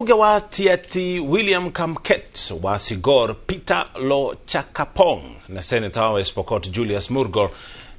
Mbunge wa Tiaty William Kamket wa Sigor Peter Lochakapong na Senator wa West Pokot Julius Murgor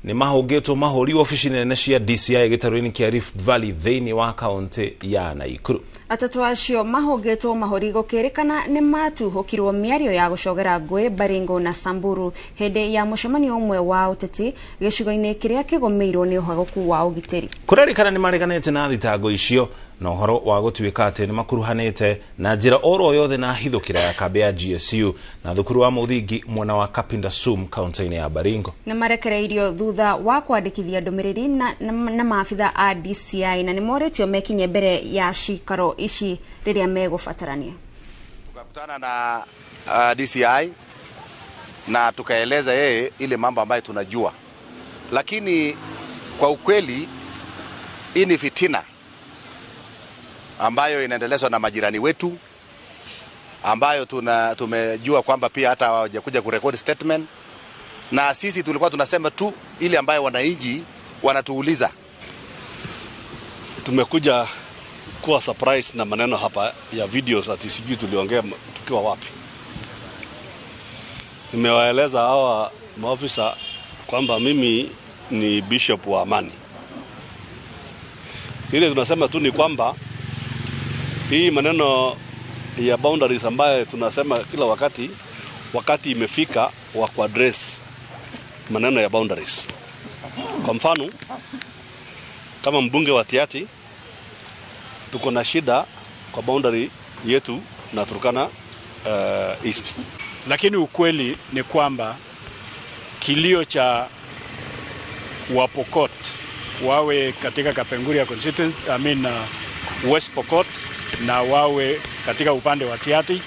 nĩ mahũngĩtwo mahũri obici nene cia DCI gĩtarũ-inĩ kĩa Rift Valley thĩinĩ wa kaunti ya Nakuru. Atatu acio mahũngĩtwo mahũri gũkĩrĩkana nĩ matuhũkirwo mĩario ya gũcogera ngũĩ Baringo na Samburu hĩndĩ ya mũcemanio ũmwe wa ũteti gĩcigo-inĩ kĩrĩa kĩgũmĩirwo nĩ ũhagũku wa ũgitĩri. Kũrerĩkana nĩ mareganĩte na thitango icio na ũhoro wa gũtuĩka atĩ nĩ makuruhanĩte na njĩra oro yothe na hithũkĩra ya kambĩ ya GSU na thukuru wa mũthingi mwena wa Kapindasum kaunti-inĩ ya Baringo. Nĩ marekereirio thutha wa kwandĩkithia ndũmĩrĩri na maabitha a DCI na nĩ morĩtio mekinye mbere ya cikaro ici rĩrĩa megũbatarania. Tukakutana na DCI na tukaeleza yeye ile mambo ambayo tunajua, lakini kwa ukweli hii ni fitina ambayo inaendelezwa na majirani wetu, ambayo tumejua kwamba pia hata hawajakuja kurekodi statement, na sisi tulikuwa tunasema tu ile ambayo wananchi wanatuuliza. Tumekuja kuwa surprise na maneno hapa ya videos ati sijui tuliongea tukiwa wapi. Nimewaeleza hawa maofisa kwamba mimi ni bishop wa amani. Ile tunasema tu ni kwamba hii maneno ya boundaries ambayo tunasema kila wakati, wakati imefika wa kuaddress maneno ya boundaries. Kwa mfano, kama mbunge wa Tiaty tuko na shida kwa boundary yetu na Turkana East. Lakini ukweli ni kwamba kilio cha Wapokot wawe katika Kapenguria constituency, West Pokot, na wawe katika upande wa Tiaty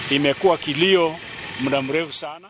imekuwa kilio muda mrefu sana.